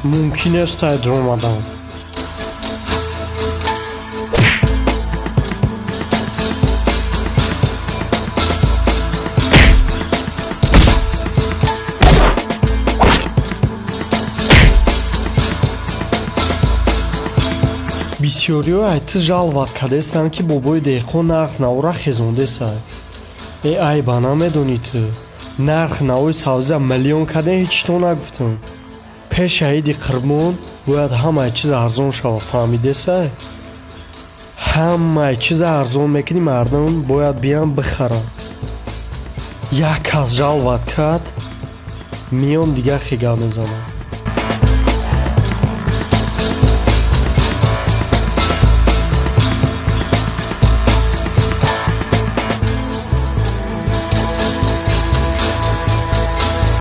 Мумкин нест омадан. Бисёриҳо ай ту жаловать кардестанд, ки бобои деҳқон нарх навора хезондесай. Э, айба намедонӣ, ту нарх навои савзия миллион кардем, ҳечто нагуфтам. Пеши Аиди Қурбон бояд ҳамаи чиз арзон шавад, фаҳмидесай? Ҳамаи чиза арзон мекунӣ, мардум бояд биям бихаранд. Як кас жаловать кард, миём, дигар хе гап мезанам.